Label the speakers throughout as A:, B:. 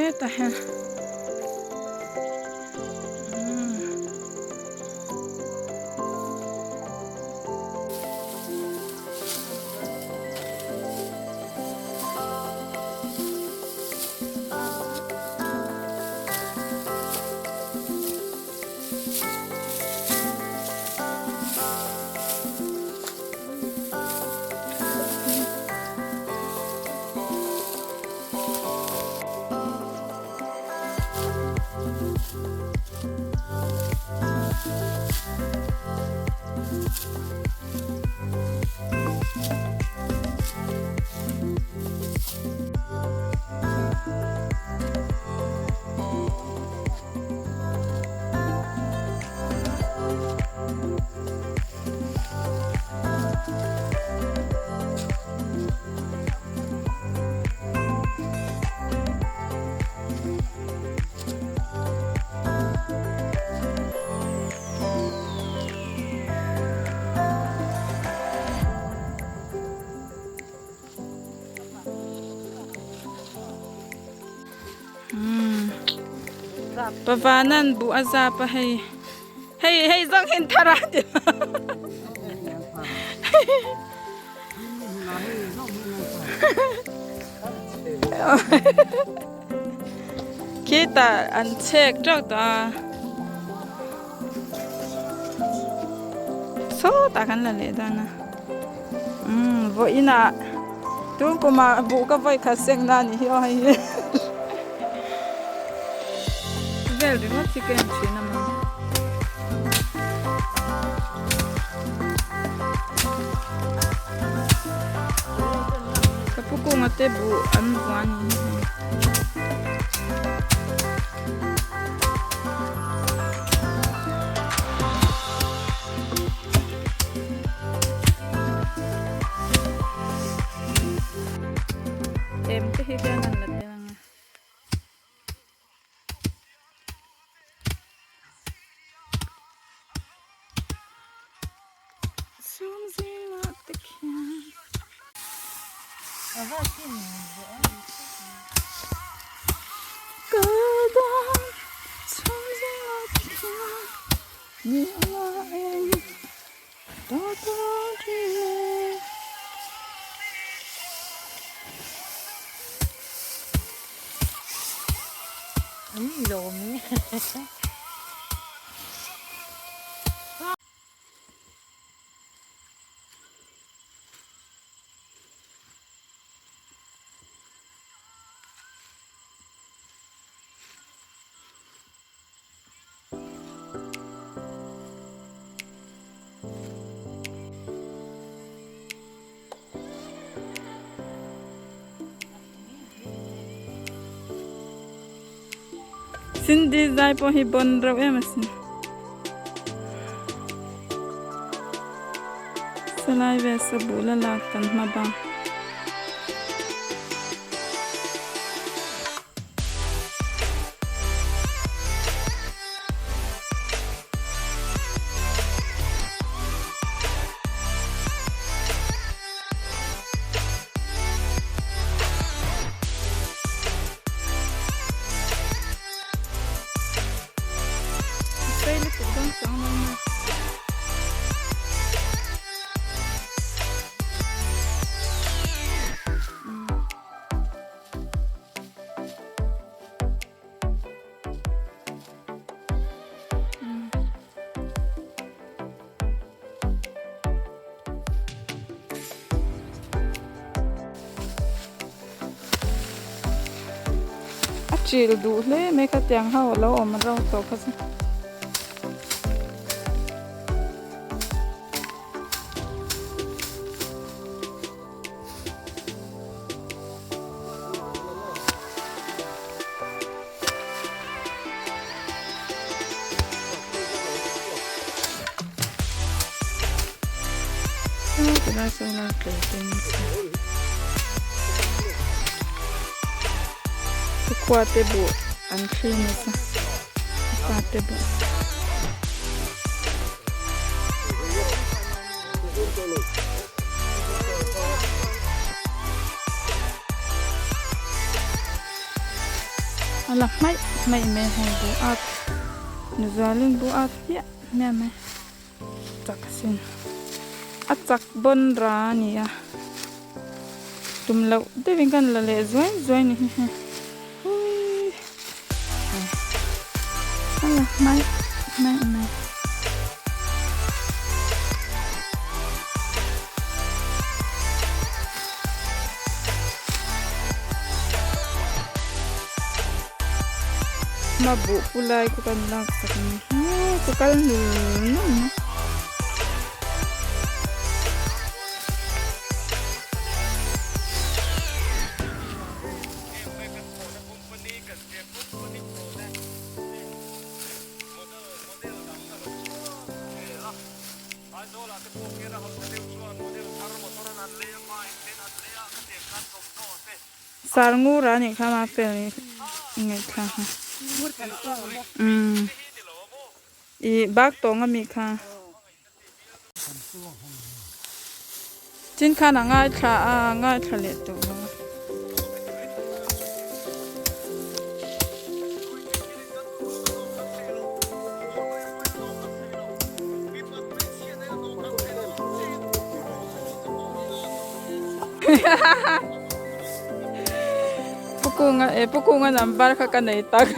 A: Hetah hian Pavanan buh a zap a hei hei hei zawng hian thar a ti Khitah an chhek teuh tawh a sawtah kan la leh dawn a umm vawiinah tun kumah buh ka vawi khat seng na anih hi aw hei hi vel ringawt hi ka en thin a maw. Ka pu kunga te buh an vuah a ni hi hei. Em te hi hian an la tel ang a. Chhung zingah te khian kal dawn chhung zingah te khian ni anga eng ta ta thin e.
B: An lawm
A: Cindy zai pawh hi bawn reuh em asin. Salai vel saw buh la lak kan hma bang. Sei lutuk dawn chuang lo maw. A chil duh hle mai kha tiang ho a lo awm rau tawh kha chu. Tilai solar plate te ni se. Khua te buh an thli nasa. Pa te buh. A la hmaih hmaih mai hei buh at nuzualin buh at hmiah hmiah mai chak asin a chak bawn ra a ni a tum loh deuhin kan la leh zuai zuai ni hi hei huii a la hmaih hmaih mai. Hma buh pu lai khu kan lak sak a ni he ka kal nul nul mai. Sar ngur a nih kha ma fel ngaihthla kha umm i bak tawng ami kha chin khan a ngaithla a ngaithla leh tawh lo a. Pukunga eh Pukunga number kha ka nei tak.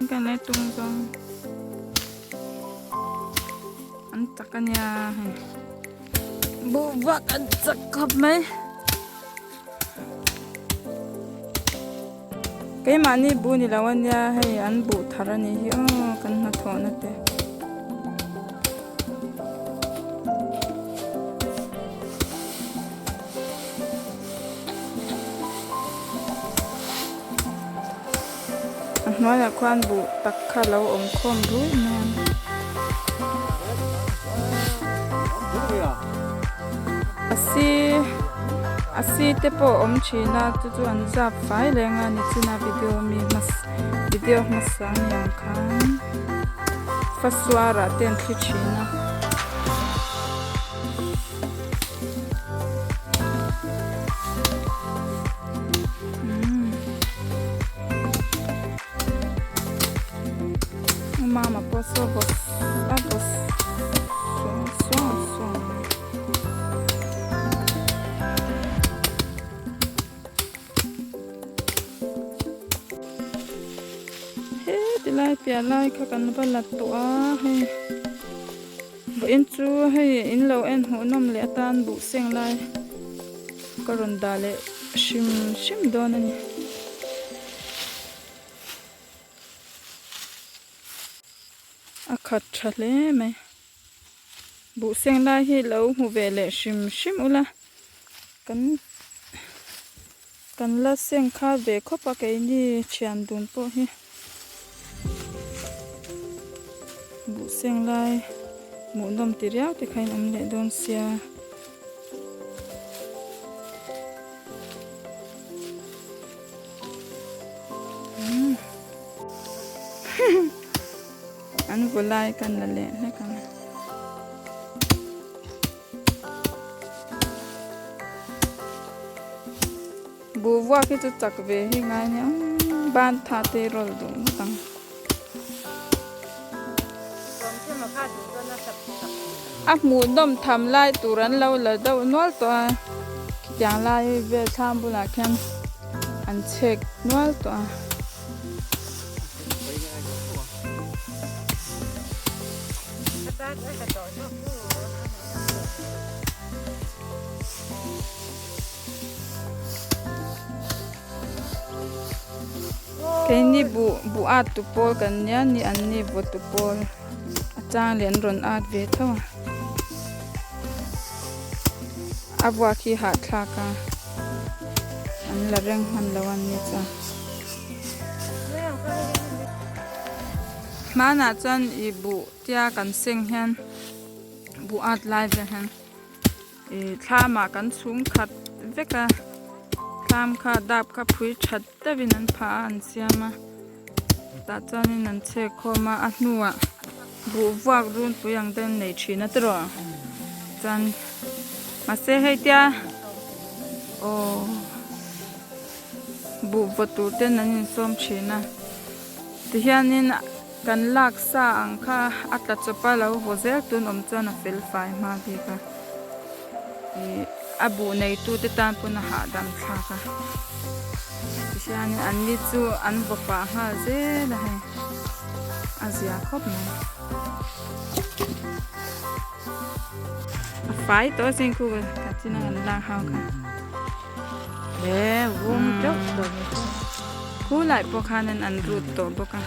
A: Kan lai tung zawng an chak a nia hei buh vak an chak khawp mai. Keimahni buh ni lo a nia hei an buh thar a nih hi aw kan hnathawhna te. A hnuaiah khuan buh tak kha lo awm khawm ruih mai a. A si a si te pawh a awm thin a chu chu an zap fai leng a nichina video mi hmasa video hmasa a ni ang khan fasuarah te an thli thin a. Mama pawh saw bawk a bawk suang suang suang mai. He tilai piah lai kha kan va la tawh a hei vawiin chu hei in lo en hmuh nawm leh atan buh seng lai ka rawn dah leh hrim hrim dawn a ni. A khat tha hle mai. Buh seng lai hi lo hmu ve leh hrim hrim ula kan kan la seng kha ve khawp a keini thian dun pawh hi buh seng lai hmuhnawm ti riau te kha in awm leh dawn sia. An vaw lai kan la leh hlek ang. Buh vuak hi chu chak ve hi ngai nia ban tha te rawl duh ngawt ang. A hmuhnawm tham lai tur an lo la deuh nual tawh a khitiang lai vel thlam bulah khian an chhek nual tawh a. Keini buh buh at tu pawl kan nia ni an ni vaw tu pawl a chang leh an rawn at ve tho a a vuak hi hahthlak a an la reng hman lo a ni chuan hmanah chuan ih buh tia kan seng hian buh at lai vel hian. Ih thlamah kan chhung khat vek a thlam kha dap kha phui that deuhin an phah a an siam a tah chuanin an chhek khawm a a hnuah buh vuak runpui ang te an nei thin a tiraw chuan mahse hei tia aw buh vaw tur ten an insawm thin a tihianin. Kan lak sa ang kha a tla chawp a lo vaw zel tun awm chuan a fel fai hma bik a ih a buh neitu te tan pawn a hahdam thlak a tihianin an ni chu an vaw pah nghal zel a hei a zia khawp mai a fai tawh a sin khu ka chin a kan lak ho kha. Khu lai pawh khanin an rut tawh bawk a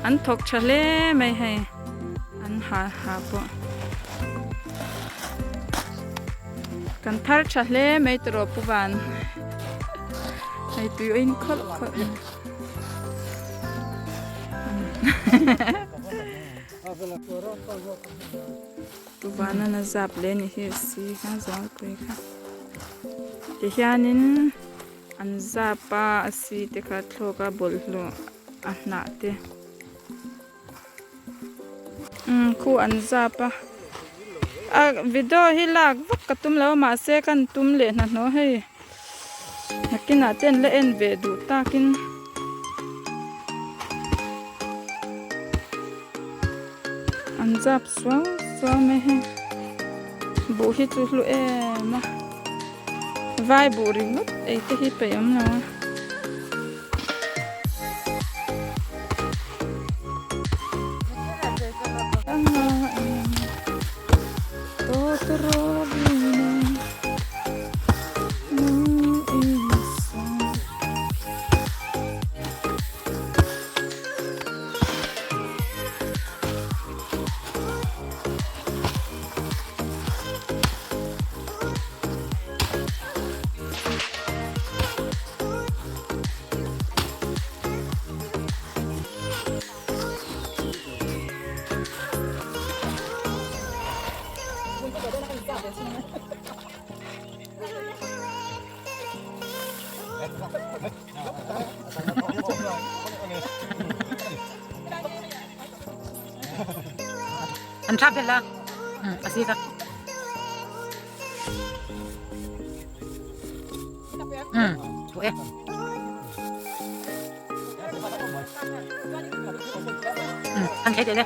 A: an thawk tha hle mai hei an ha ha pawh kan thar tha hle mai tawh pu van hei tui a in khawlh khawlh Pu Vanan a zap leh ni hi si kha zualpui kha tihianin an zap a a si te kha thlawk a bawlhhlawh a hnah te umm khu an zap a a video hi lak vak ka tum lo a mahse kan tum leh hnahnawh hei nakinah te an la en ve duh takin. An zap suau suau mai hei buh hi chu hlu em a vai buh ringawt ei te hi peih awm lo a.
B: An tha bel la a si ka thu e an thei le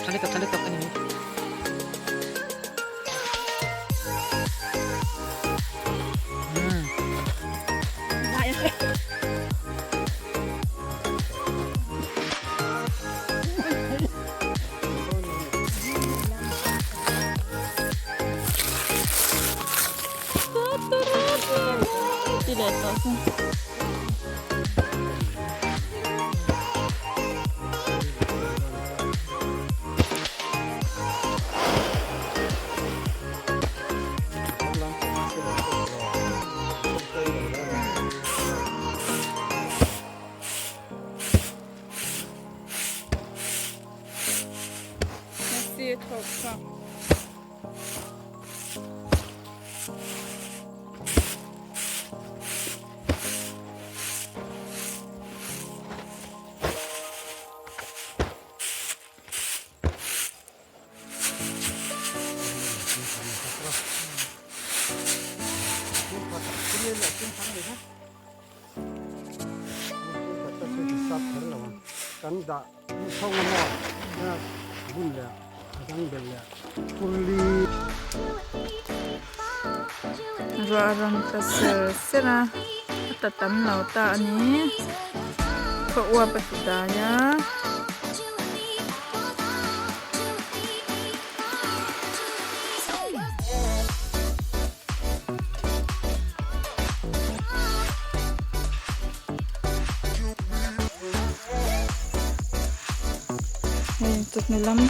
B: tha lutuk ani
A: Ruah a rawn tla ser ser a a ta tam lo ta a ni. Khaw uap a ti dai a. Hei chawhnu lam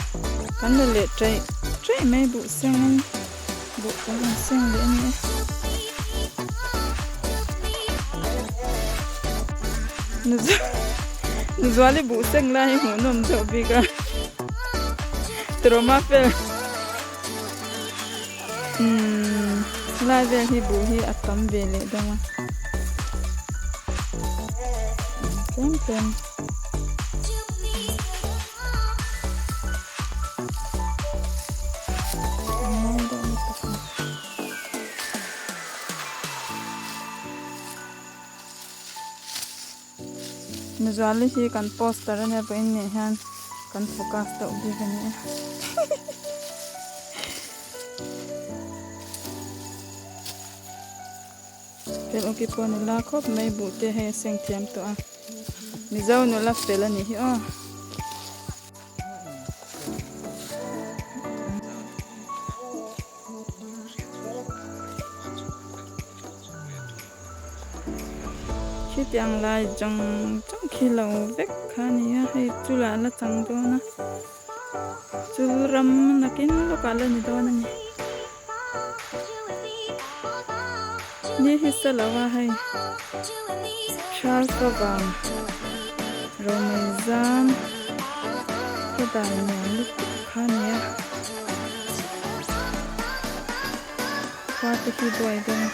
A: kan la leh ṭaih ṭaih mai buh sengin buh kan rawn seng leh a ni e. Nuzuali buh seng lai hi hmuhnawm deuh bik a Trawma fel umm lai vel hi buh hi a tam ve leh deuh a tlem tlem. Nuzuali hi kan poster a nia pawhin nih hian kan focus deuh bik a ni e. Fel awki pawh ni la khawp mai buh te hei a seng thiam tawh a. Mizo nula fel a nih hi aw. Khitiang lai zawng zawng khi lo vek kha a ni a hei chulah la chang dawn a chu ram nakin lawkah la ni dawn a ni ni hi sa lo a hei Charles avang Romei zam khawdai nuam lutuk kha a ni a. Khua te khi buai dawn.